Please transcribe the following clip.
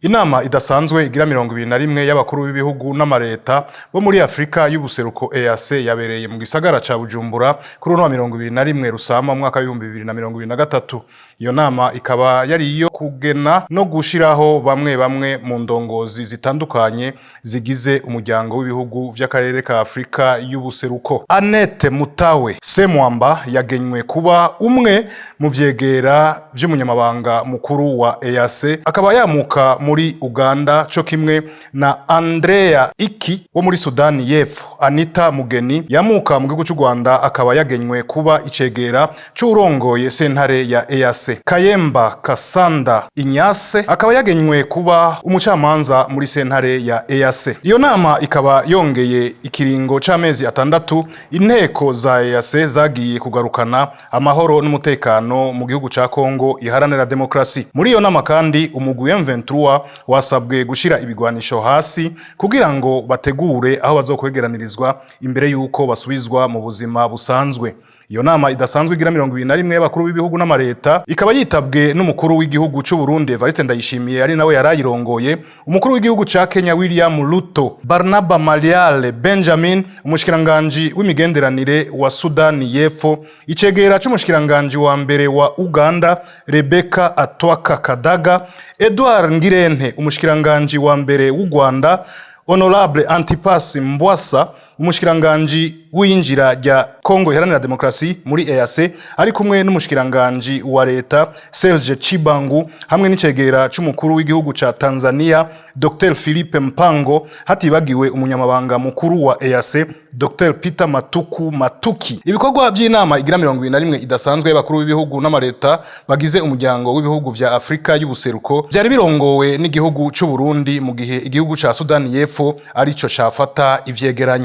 Inama idasanzwe igira 21 y'abakuru b'ibihugu n'amareta bo muri Afrika y'ubuseruko, EAC, yabereye mu gisagara ca Bujumbura kuri uno wa 21 Rusama mu mwaka w'2023. Iyo nama ikaba yari iyo kugena no gushiraho bamwe bamwe mu ndongozi zitandukanye zigize umuryango w'ibihugu vy'akarere ka Afrika y'ubuseruko. Annette Mutawe Semwamba yagenywe kuba umwe mu vyegera vy'umunyamabanga mukuru wa EAC, akaba yamuka muri Uganda, co kimwe na Andrea Iki wo muri Sudani y'Epfo. Anita Mugeni yamuka mu gihugu c'u Rwanda akaba yagenywe kuba icegera c'uwurongoye sentare ya EAC. Kayemba Kasanda Inyase akaba yagenywe kuba umucamanza muri sentare ya EAC. Iyo nama ikaba yongeye ikiringo c'amezi 6 inteko za EAC zagiye kugarukana amahoro n'umutekano mu gihugu ca Kongo iharanira demokrasi. Muri iyo nama kandi, umugwi M23 wasabwe gushira ibigwanisho hasi kugira ngo bategure aho bazokwegeranirizwa imbere yuko basubizwa mu buzima busanzwe. Iyo nama idasanzwe igira 21 y'abakuru b'ibihugu n'amareta ikaba yitabwe n'umukuru w'igihugu c'u Burundi, Evariste Ndayishimiye, ari nawe yarayirongoye, umukuru w'igihugu ca Kenya, William Ruto, Barnaba Mariale Benjamin, umushikiranganji w'imigenderanire wa Sudani y'Epfo, icegera c'umushikiranganji wa mbere wa Uganda, Rebecca Atwaka Kadaga, Edouard Ngirente, umushikiranganji wa mbere w'u Rwanda, Honorable Antipas Mbwasa, umushikiranganji w'iyinjira rya Kongo iharanira demokrasi muri EAC, ari kumwe n'umushikiranganji wa leta Serge Chibangu, hamwe n'icegera c'umukuru w'igihugu ca Tanzania, Dr Philippe Mpango, hatibagiwe umunyamabanga mukuru wa EAC, Dr Peter Matuku Matuki. Ibikorwa vy'inama igira 21 idasanzwe y'abakuru b'ibihugu n'amareta bagize umuryango w'ibihugu vya Afrika y'ubuseruko vyari birongowe n'igihugu c'u Burundi, mu gihe igihugu ca Sudani y'Epfo arico cafata ivyegeranyo.